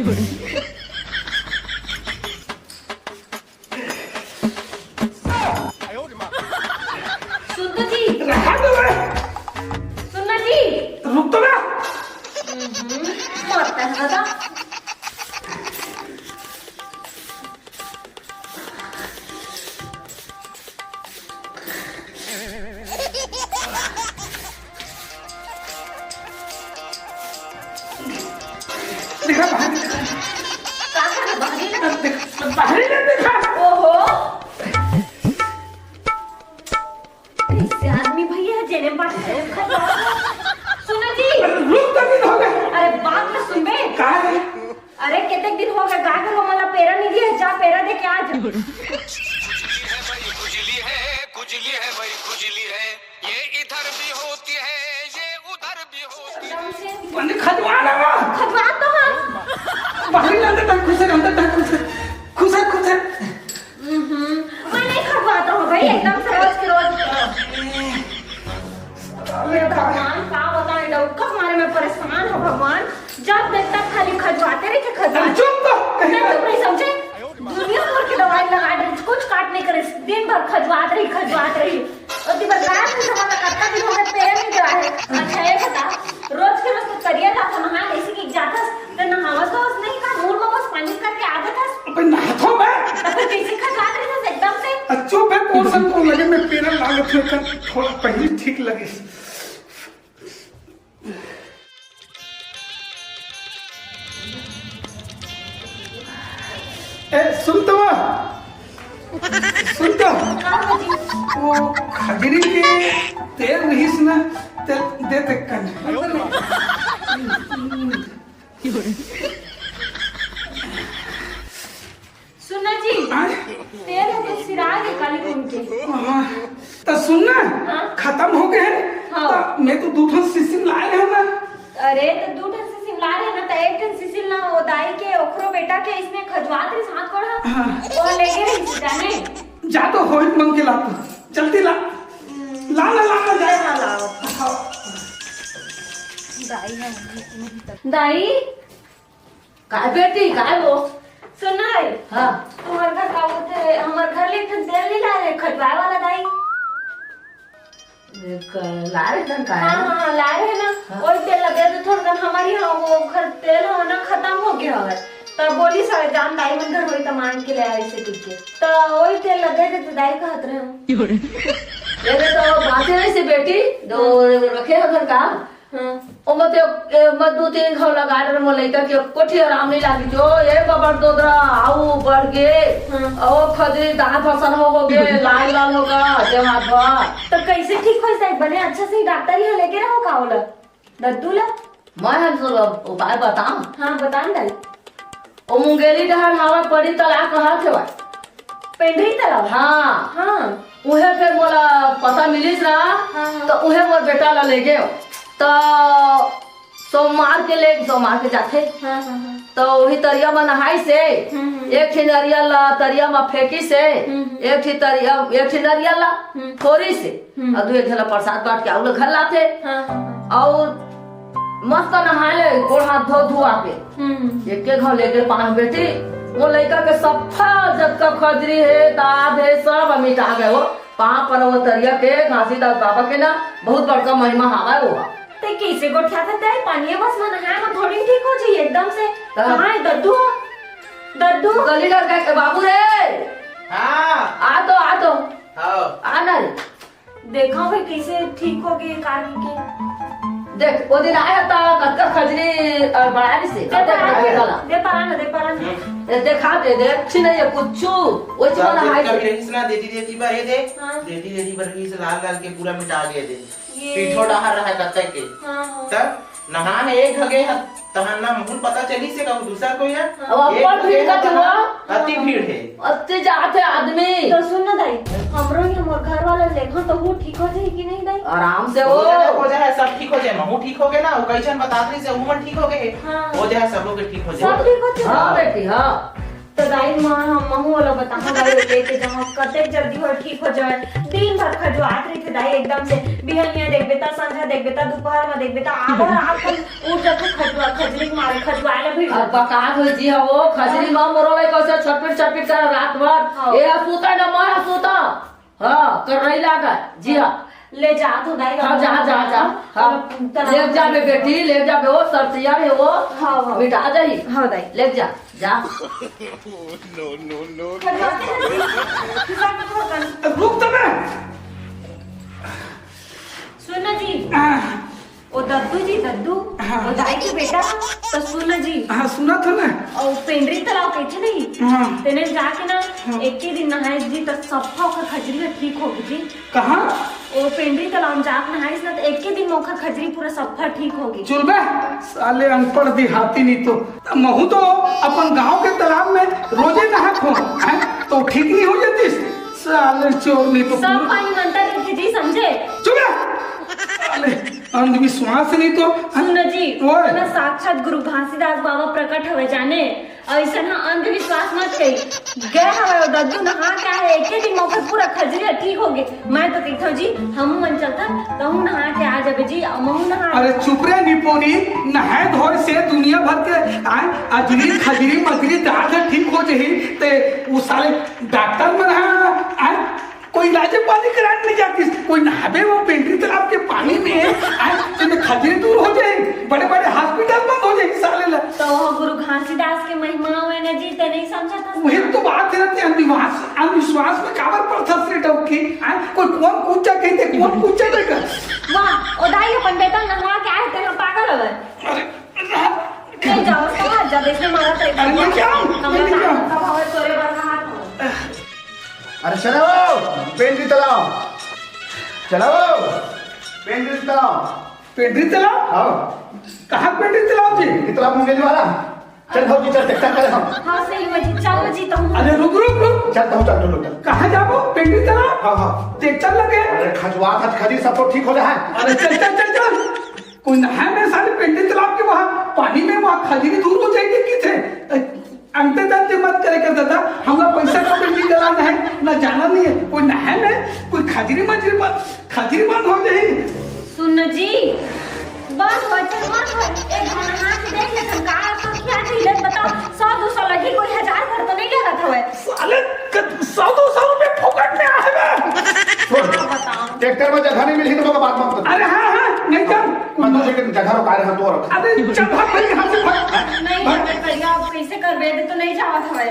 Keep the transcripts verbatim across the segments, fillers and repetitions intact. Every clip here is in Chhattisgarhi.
सुन तो जी। रहा तो मैं। सुन ना जी। रुक तो ना। हम्म, मरता है दादा। देखा, बाहर देखा। का करना, बाहर ही ना? देखा, बाहर ही ना देखा। ओहो। कैसे आदमी भैया, जेने बात करे खतरा। सुनो जी। अरे रुक, तो दिन हो गए। अरे बात तो सुनबे। का है? अरे केतेक दिन हो गए, गाय गरु मन ला पेरा नहीं दिए, जा पेरा दे के आ जा। खुजली है भाई, खुजली है, ये इधर भी होती है, ये उधर भी होती है। एकदम से। बने खजवा ना वो। खजवा तो हाँ। बाहर ही अंदर तक खुश है, अंदर तक खुश है, खुश है, खुश है। हम्म, मैं नहीं खजवाता हूँ भाई, एकदम से रोज के रोज। अरे भगवान, का बताएं, डउका के मारे मैं परेशान हूँ भगवान। जब देख तब खाली खजवाते रहे, खजवाते। अरे चुप तो। मैं चुप नहीं समझे। दुनिया भर के दवाई लगा दे, कुछ काट नहीं करे, दिन भर खजवात रही, खजवात रही। और दिन भर रात में जमा कतका दिन हो गए, पेड़ नहीं गिरा है। अच्छा, ये बता, रोज के रोज तो करिया जाथस नहाए, इसी की जाथस, तो नहावस तो बस नहीं का, मूड़ में बस पानी करके आ जाथस। अबे नहाथो मैं। तो फिर कैसे खजवात रही थस एकदम से? आ, चुप है, कौन सा को लगे, मैं पेरा लागत है, कर थोड़ा पहले ठीक लगे। ए, सुन तो, सुन तो। वो खजरी के तेल रहीस ना, तेल दे ते कन। सुन ना जी, हाँ? तेल ह तो सिरा गे काली घूम के। हाँ, तो सुन ना, हाँ? खतम हो गए हैं। हाँ। तो मैं तो दू ठन सिसिन लाए रहे ना। अरे, तो दू ठन सिसिन लाए रहे ना, तो एक ठन सिसिन ला वो दाई के, ओखरो बेटा के इसने खजवात रही साथ कोड़ा। हाँ। वो ले गए रही जाने। जा तो होई मंग के ला तू। जल्दी ला। हम्म। ला, ला, ला, ला, जाए। ला, ला। हाँ। दाई है, दाई। काय बेटी, काय वो? सुन ना रे। हाँ। तुम्हारे घर का होते, हमारे घर ले एक ठन तेल नहीं ला रहे, खजवाए वाला दाई। एक ला रहे ठन का हाँ, है? हाँ, ला रहे ना। हाँ। वही तेल लगे तो थोड़ा कन हमारी, हाँ, वो घर तेल हो ना, खतम हो गया है। तब बोली सर, जान दाई मन घर होई त मांग के ले आई से टिक के। तो वही तेल लगे थे तो दाई कहत रहे हो। ये तो बातें ऐसे बेटी, दो रखे हो घर का? हाँ। ओ मत, ए, मत दू तीन घाव लगा डर मोर लइका के कोठी आराम नहीं लागी जो, ए बबर दोदरा, आऊ बढ़ गे। हाँ। ओ खजरी दांत फसन हो, हो गे, लाल लाल होगा, जे हाथ भर। तो कैसे ठीक हो जाए? बने अच्छा से डॉक्टर यहाँ लेके रहो का ओला? दद्दू ला? मैं हम सब उपाय बताऊं? हाँ, बता न दाई। ओ मुंगेली डहर हवा पड़ी तला कहा थे भाई। पेंडरी तलाव? हाँ। हाँ। उहे फिर मोला पता मिलिस ना, हाँ, हाँ। तो उहे मोर बेटा ला ले गए। तो सोमवार के ले, सोमवार के जाथे। हाँ, हाँ, हाँ। तो वही तरिया में नहाई से, हम्म, हम्म। एक ठे नरियल ला तरिया में फेंकी से, हम्म, हम्म। एक ठे तरिया, एक ठे नरियल ला हम्म। फोरी से, हम्म। और दू एक झला प्रसाद बांट के आऊ ला घर लाथे। हाँ, हाँ, हाँ। और मस्त नहा ले, गोड़ हाथ धो धुआ के। हम्म। एके घाव लेके पाना बेटी, वो लइका के सफा जतका खजरी हे, दाद हे, सब मिटा गए हो। पाँव पर वो तरिया के घासीदास बाबा के ना बहुत बड़का महिमा हावय वो। ते कैसे गोठियाथस दाई? पानी बस में नहाए में थोड़ी ठीक हो जाई एकदम से। तब? कहाँ है दद्दू? दद्दू? गली लड़का के बाबू रे। हाँ। आ तो, आ तो। हाँ। आ ना रे। देखा भाई कैसे ठीक हो गए कान के। देख, वो दिन आया था, कतका खजरी, अ, बढ़ाने से। दे अब देख, परा, देख, देख, दे परा ना, दे परा ना। ए, देखा दे, दे, अच्छी नहीं है कुछ। वो सब चुप ना दिन है। कभी रहीस ना, देती, देती बर, ये दे। हाँ। देती, देती बर रहीस, लाल, लाल के पूरा मिटा दिया दे। ये पीठो डाहर रहा कतका के। हाँ, हाँ। तब नहा है एक घगे ह, तहां ना मुंह पता चली से कहूं दूसरा कोई है। अब एक अपन भीड़ का चुआ। अति भीड़ है। अति जात है आदमी। तो सुन ना दाई, हमरो ही हमर घर वाला लेखा तो वो ठीक हो जाई कि नहीं दाई? आराम से हो। हो जाए, हो जाए, सब ठीक हो जाए। महू ठीक हो गए ना, वो कैसन बतात रही से, वो मन ठीक हो गए। हाँ। हो जाए, सब लोग के ठीक हो जाए। सब ठीक हो जाए। हाँ बेटी, हाँ। तो दाई, म-, हम महू वाला बताहूँ दाई, लेके जाहूँ, कतेक जल्दी हो ठीक हो जाए। दिन भर खजुआत रहिथे दाई एकदम से, बिहनिया देखबे ता, संझा देखबे ता, दोपहर में देखबे ता, आधा रात भर उठ जाथे खजुआ, खजरी के मारे, खजुआए ला भिड़ अब जाथे। बकात हो जी, हो खजरी हाँ। माँ मोरो लइका से छटपिट छटपिट कर रात भर। हाँ। ये सूता न मैं सूता। हाँ, कर रही लागा। जी हाँ। ले जा तो दाई, हाँ, जा, जा, जा। हाँ। तब ले जाबे बेटी, ले जाबे, वो सरतिया है वो। हाँ, हाँ। मिटा जाही। हाँ दाई। ले जा, जा। No, no, no, no। रुक तो मैं। सुन ना जी। हाँ। ओ दद्दू जी, दद्दू, हाँ। ओ दाई के बेटा, तो सुन ना जी। हाँ, सुना था ना। ओ पेंडरी तलाव कहिथे नहीं? हाँ। तेने जाके ना, हाँ। एक ही दिन नहाए जी, तो सफा ओकर खजरी ह ठीक होगी जी। कहाँ? ओ पेंडरी तलाव में जाके नहाइस ना, तो एक ही दिन में ओकर खजरी पूरा सफा ठीक होगी। चुल बे, साले अनपढ़ देहाती नहीं तो। महू तो अपन गांव के तालाब में रोजे नहात हो, हैं? तो ठीक नहीं हो जाती? साले चोर नहीं तो सब पूरा पानी मंतर रहिथे जी, समझे? चुप रह। साले अंधविश्वास नहीं तो। सुन जी, ओए। ना साक्षात गुरु घासीदास बाबा प्रकट हवे जाने, अइसन ह अंधविश्वास मत कही। गए हवे ओ दद्दू नहा के आए, एके दिन म ओकर पूरा खजरी ठीक हो गे। मैं तो कहिथव जी, हमू मन चलथन, तहू नहा के आ जाबे जी, अउ महू नहा। अरे चुप रे निपोनी, नहाए धोए से दुनिया भर के आए अजरी खजरी मजरी दाग ठीक हो जही, ते उ साले डॉक्टर मन ह आए कोई इलाज पानी कराने नहीं जाती, कोई नहाबे वो पेंडरी तालाब के पानी में, आए, जेमे खजरी दूर हो जाए, बड़े-बड़े हॉस्पिटल बंद हो जाए साले ला। तो वो गुरु घासीदास के महिमा होए ना जी, ते नहीं समझत हस वही ना? तो बात है ना, ते अंधविश्वास, अंधविश्वास में काबर पड़थस रे डौकी, आए, कोई कौन कुच्चा कहिथे, कौन कुच्चा नहीं कर। वाह, ओ दाई अपन बेटा नहवा के आए, ते हम पागल हवे। अरे, नहीं जाओ, समझ जा, देख ले मारा तेरे अरे, नहीं जाओ, हम नहीं लोग जाओ। कब हवे तोरे बर नहा। अरे चलो, पेंडरी तालाब। चलो, पेंडरी तालाब। पेंडरी तालाब? हाँ। कहाँ पेंडरी तालाब जी? पेंडरी तालाब मुंगेली वाला। चल भौजी, चल, ट्रैक्टर करे हम। हाँ, सही में जी, चलो जी, तुम। अरे रुक, रुक, रुक। चल, तुम चल, चल, चल। कहाँ जाबो? पेंडरी तालाब? हाँ, हाँ। ट्रैक्टर लगे। अरे खजुआ था, खजरी सब तो ठीक हो जाए। अरे चल, चल, चल, चल। कोई नहाए में साले पेंडरी तालाब के वहाँ पानी में वहाँ खजरी दूर हो जाएगी कि थे? अंते तंते मत करे कर दादा, हमरा पैसा का बिल्डिंग डलाना है, ना जाना नहीं है। कोई नहाए में कोई खजरी मजरी बंद, खजरी बंद हो जाए। सुन जी, बंद हो चाहे मत हो, एक बार नहा के देख ले, तुम का अपन क्या चाहिए बताओ, सौ दो सौ लगी, कोई हजार भर तो नहीं लगा था वह। साले, क-, सौ दो सौ रुपए फोकट में आए बे। सुन, हाँ, बताओ। ट्रैक्टर में जगह नहीं मिली तो मैं बात मत कर। अरे हाँ, हाँ, नहीं कर। मैं तुझे जगह रोका रहे हैं, तो रख। अरे चल भाग भाई, यहाँ से भाग। नहीं, भाग। अबे भैया, आप कैसे कर बेटे तो नहीं जावा था भाई।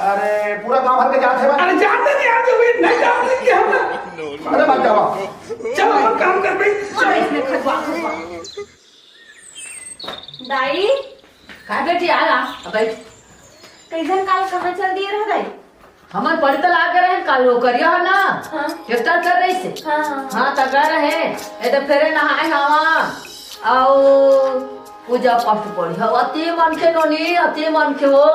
अरे पूरा गांव भर के जात है भाई। अरे जाते नहीं, आज भी नहीं जाते कि हम। अरे मत जावा। चल, अपन काम कर भाई। और इसमें खजवा, खजवा। दाई। का बेटी, आ ला, आ बैठ। कैसन काल कहाँ चल दिए रह दाई? हमन पढ़े त लागे रहे, काल वो करिया हो ना, हाँ। ट्रैक्टर कर रही से। हाँ, हाँ, हाँ। हाँ, त कर रहे, ए त फेरे नहाए हवा, अउ पूजा पाठ बढ़िया, अति मन के नोनी, अति मन के वो,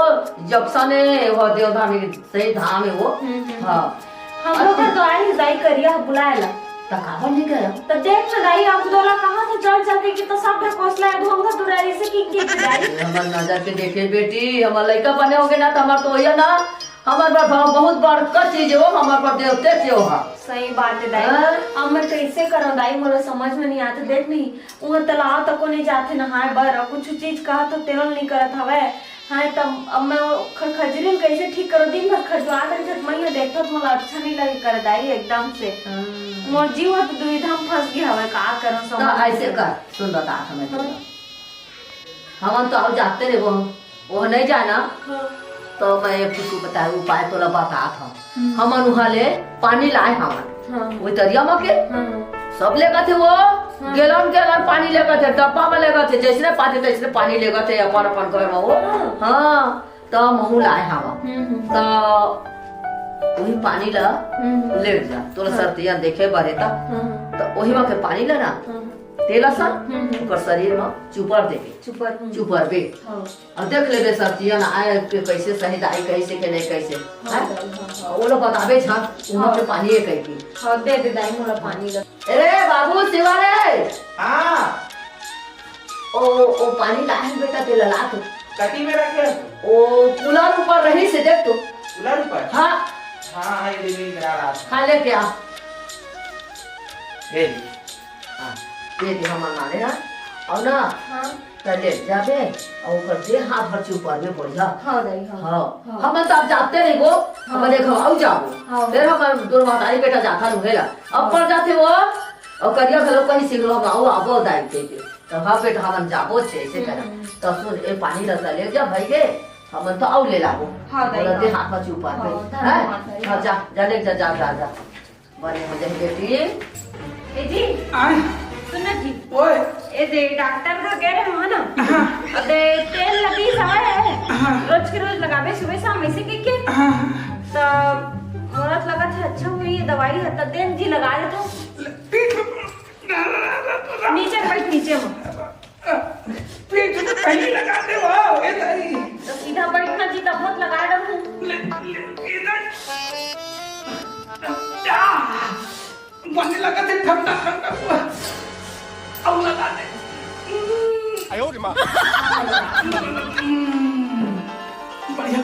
जक्सने वो देवधानी सही धाम है वो। हम्म, हम्म। हाँ। हम लोग का तो आई दाई करिया बुलाए ला। त काबर नहीं गया? त देख ना दाई, हम तोला कहा था चल चल के, कि तो सब ढकोसला है, ढोंगा तुरा ऐसे की के दाई। हमर नजर के देखे बेटी, हमर लइका बने होगे ना, त हमर तो होइया ना, हमर बर भाव बहुत बड़का चीज हो, हमर बर देवते के हो हा। सही बात है दाई। हाँ? अब मैं कैसे करूँ दाई, मोला समझ में नहीं आता। देख नहीं, उहाँ तालाब तको नहीं जाथे नहाए बर, अउ कुछ चीज कहा तो तेल नहीं करत हवय। हाँ, तब अब मैं वो ख-, खजरी ल कैसे ठीक करो? दिन भर खजुआत रहिथे, त मैं ये देखत मोला अच्छा नहीं लगे कर दाई एकदम से। हाँ। मोर जीव ह तो दुविधा में फंस गया हवय, का करो त समझ ऐसे नहीं। कर, सुन बता हमें हाँ। हमन तो अब जाते रहे वो, वो नहीं जाना। हाँ। तो मैं एक ठो बताए उपाय तोला बतात हूँ। हम्म। हमन उहाँ ले पानी लाए हवन। हाँ। वो तरिया म के हाँ। सब लेगत हे वो, हाँ। गैलन गैलन पानी लेगत हे, डब्बा में लेगत हे, जैसने पाथे तैसने पानी लेगत हे अपन अपन घर में वो। हाँ। हाँ, त महू लाए हवन। हम्म, हम्म। त वही पानी ला हम्म, हम्म। लेट जा, तोला हाँ। सर्दियाँ देखे बर हे त। हाँ, हाँ। त वही मा के पानी ला ना, हाँ, हाँ। तेला सा, हम्म, हम्म। ओकर शरीर में चुपर देबे। चुपर, हम्म। चुपर बे। हाँ। अब देख लेबे सर्दियाँ ना आए के कैसे सही दाई, कैसे के नहीं कैसे। हाँ, हैं? दाई, हाँ, हाँ। वो लोग बताबे छा, उमर हाँ। के पानी है कहीं की। हाँ, दे दे दाई, मोला पानी ला। अरे बाबू, शिवा रे। हाँ। ओ, ओ, पानी लाए बेटा, तेला ला तू। कति में रखे हस? ओ, कूलर ऊपर रहिस हे, देख तो। कूलर ऊपर? हाँ। हाँ, हाँ, ये देवी करा रहा था। हाँ, लेके आ। ले ली। हाँ, दे दे, हमन लाने ना। अउ ना, हाँ। त ले जाबे, अउ ओकर दे हाथ भर चुपर में पड़िया। हाँ, दाई, हाँ। हाँ। हाँ। हमन तो अब जाते नहीं वो, हाँ। हमन एक हम अउ जाबो। हाँ। फिर हमर दोनों महतारी बेटा जाथा नु हेला। अब हाँ। पड़ जाथे वो, अउ करिया घलो कहीं सिगलो हम अउ आबो दाई के। त हाँ बेटा, हमन जाबो छे, ऐसे करा। हम्म। त सुन, ए पानी ल त ले जा भाई रे, हमन तो अउ ले लाबो। हाँ, दाई, बोला, दे हाँ। हाथ में चुपा हाँ, दे। धन्यवाद, हैं? दाई। हाँ, जा, जा, ले जा, जा, जा, जा। बने हो जाही बेटी। ए जी, आय। सुन ना जी। ओए। ए दे, डॉक्टर घर गए रहे हो ना? हाँ। अबे तेल लगी सवाय है। हाँ। रोज के रोज लगाबे सुबह शाम ऐसे के के? हाँ। त मोला तो लगा था अच्छा हुई ये दवाई है, त देन जी लगा देता। पीठ नीचे बैठ, नीचे में। पीठ में पहले लगा दे वो, ए दाई। तो सीधा बैठ ना जी, तब मत लगा डर हूँ। ले, ले, इधर। आ, बने लगा दे ठंडा, ठंडा हुआ। अब लगा दे। आयो रे माँ। बढ़िया।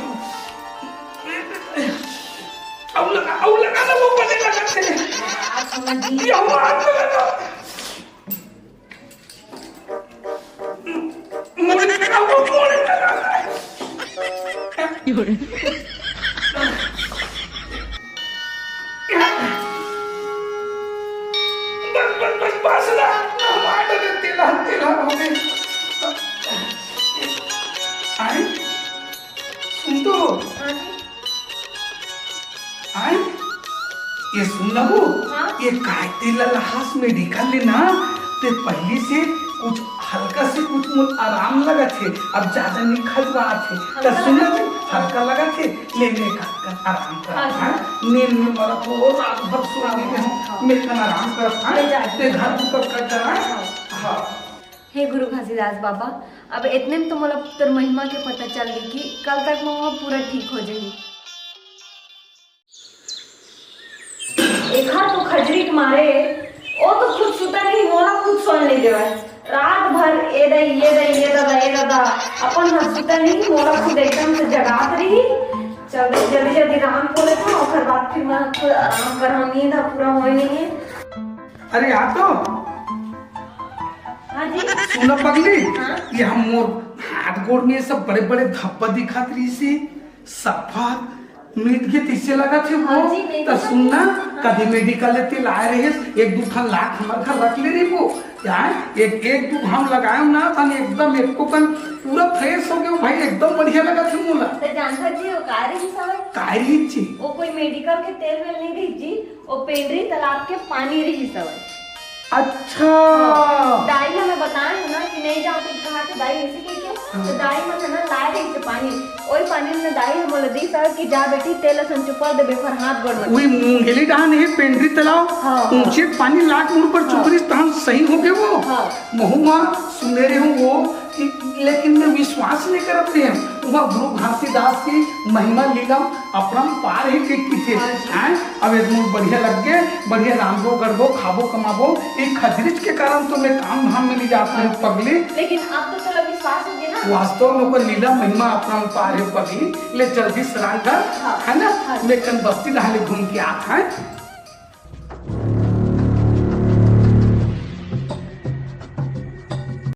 अब लगा, अब लगा ना, वो बने लगा दे। ये हुआ, अब लगा दो। मुड़ी लगा, वो मुड़ी लगा। बस, बस, बस, बस ना, ना, मार दे, तेला, तेला हो गई। आए? सुन तो। हाँ जी। आय? ये सुन ना वो, हाँ? ये काय तेल ला लहास मेडिकल ले ना, ते पहली से कुछ हल्का से कुछ मोर आराम लगत हे, अब ज्यादा नहीं खजवात हे। त हल्का सुन ना लगत तू, हे? हल्का लगत हे, ले ले का, का आराम कर, हाँ जी। हाँ? नींद में मरत हो, रात भर सोने में हो, हाँ। मैं कन आराम कर, हाँ? ले जा। ते घर को कर, कर, कर, हाँ? हाँ। हाँ। हे गुरु घासीदास बाबा, अब इतने में तो मोला तोर महिमा के पता चल गई कि कल तक मोर पूरा ठीक हो जाही। एखर तो खजरी के मारे, ओ तो खुद सुता नहीं, मोला खुद सोन नहीं देवय। रात भर ए दई, ये दई, ये ददा, ए ददा, अपन हर सुता नहीं, मोला खुद एकदम से जगात रही। चल दे, जल्दी जल्दी राम को लेता, ओकर बाद फिर मैं खुद आराम कर, हम नींद ह पूरा होए नहीं है। अरे आ तो। हाँ जी। सुना पगली, हाँ? ये हम मोर हाथ गोड़ में सब बड़े बड़े धब्बा दिखात रही से, सफा मीट के तैसे लगत हे वो। हाँ जी, नहीं त तो सुन ना, हाँ। कभी मेडिकल ले तेल आए रहे, एक दू ठन लाख हमर घर रख ले रही वो। यार, एक, एक दू घाम लगाए ना, तन एकदम एको कन पूरा फ्रेश हो गयो भाई, एकदम बढ़िया लगत हे मोला। तो जानता जी, वो का रही सवाल? का रही जी? वो कोई मेडिकल के तेल वेल नहीं रही जी, वो पेंडरी तालाब के पानी रही सवाल। अच्छा। हाँ, दाई ला मैं बताए हूँ ना कि नहीं जाओ तो कहा थे दाई ऐसे कह के, हाँ। तो दाई मन ना लाए रही थे पानी, ओई पानी में दाई हम बोले दी सर कि जा बेटी तेल असन चुपल दे बेफर हाथ गोड़ में। वही मुंगेली डहान हे पेंडरी तालाब, हाँ, हाँ। ऊंचे पानी लाख मुड़ पर हाँ। चुपरिस तहान सही हो गए वो। हाँ। महुआ सुने रहे हूँ वो, कि, लेकिन मैं विश्वास नहीं करत रहे हूँ। वहाँ गुरु घासीदास की महिमा लीला अपरंपार हे के किथे। हाँ जी। हैं? अब ये मोर बढ़िया लग गए, बढ़िया रांधबो, करबो, खाबो, कमाबो, ये खजरिच के कारण तो मैं काम धाम में नहीं जाता हूँ, हाँ। पगली। लेकिन अब तो तोला विश्वास हो गया ना? वास्तव में ओकर लीला महिमा अपरंपार हे पगली, ले जल्दी से रांध कर, हाँ। है ना? हाँ। मैं कन बस्ती डहान ले घूम के आत है।